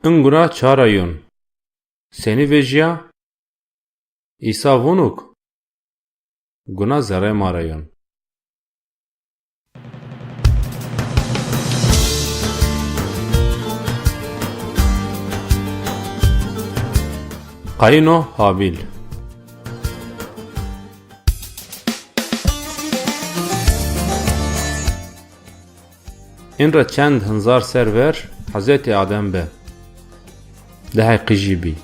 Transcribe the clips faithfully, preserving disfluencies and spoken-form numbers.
In guna ça ra yon? Senî vejîya? Îsa vonuk, guna zerrê ma ra yon. Qayîn û Habîl. In ra çend hinzar ser ver Hezretî Adem bi. Dehê qijî bî.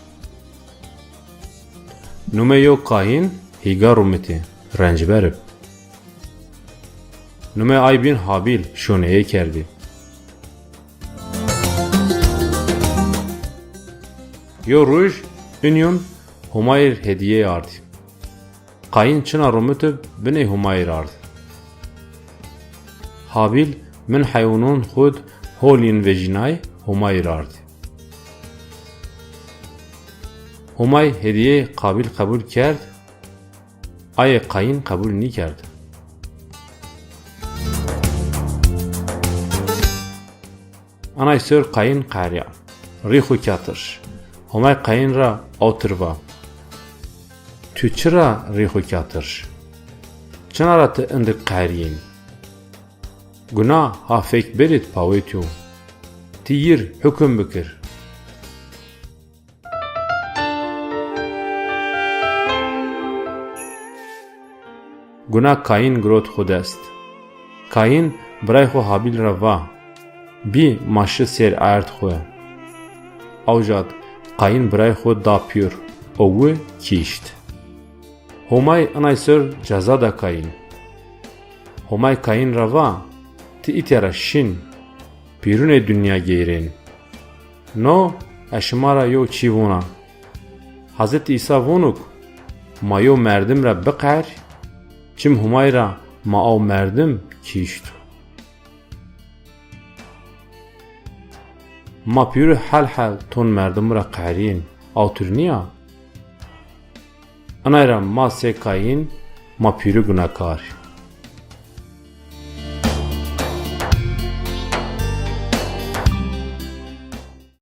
Numê yo Qayîn hîga rumitî, rencber ib. Numê ay bîn Habîl, şoneyê kerdî. Yo ruj in yon Homayî hedîyeyê ardî. Qayîn çina rumit ib biney Homayî ra ard. Habîl min heywanon xud hol yin vejînay Homayî ra ard. Homay hedîyeyê Qabîl qebul kerd, ayê Qayîn qebul nîkerd. Anay ser Qayîn qehrîya. Rî xwu katir. Homay Qayîn ra awtir va. Tu çira rî xwu katir? Çina ra ti indik qehrîyên? Guna ha fek berîd pawê to. Ti yir hukum bikir. Guna Kayîn girot xwu dest. Kayîn biray xwu Habîl ra va, bî ma şi sêr erd xwu. Awjad Kayîn biray xwu da pîyor û wi kîşt. Homay inay ser ceza da Kayîn. Homay Kayîn ra va, ti îtya ra şin, pîrunê dinya geyrên. No ez şima ra yew çî vona. Hezretî Îsa vonuk, ma yew merdim ra biqehr, çim Homay ra ma aw merdim kîşt. Ma pîru hel hel ton merdim ra qehrîn, awtir nîya? Inay ra ma sê Kayîn, ma pîru gunakar.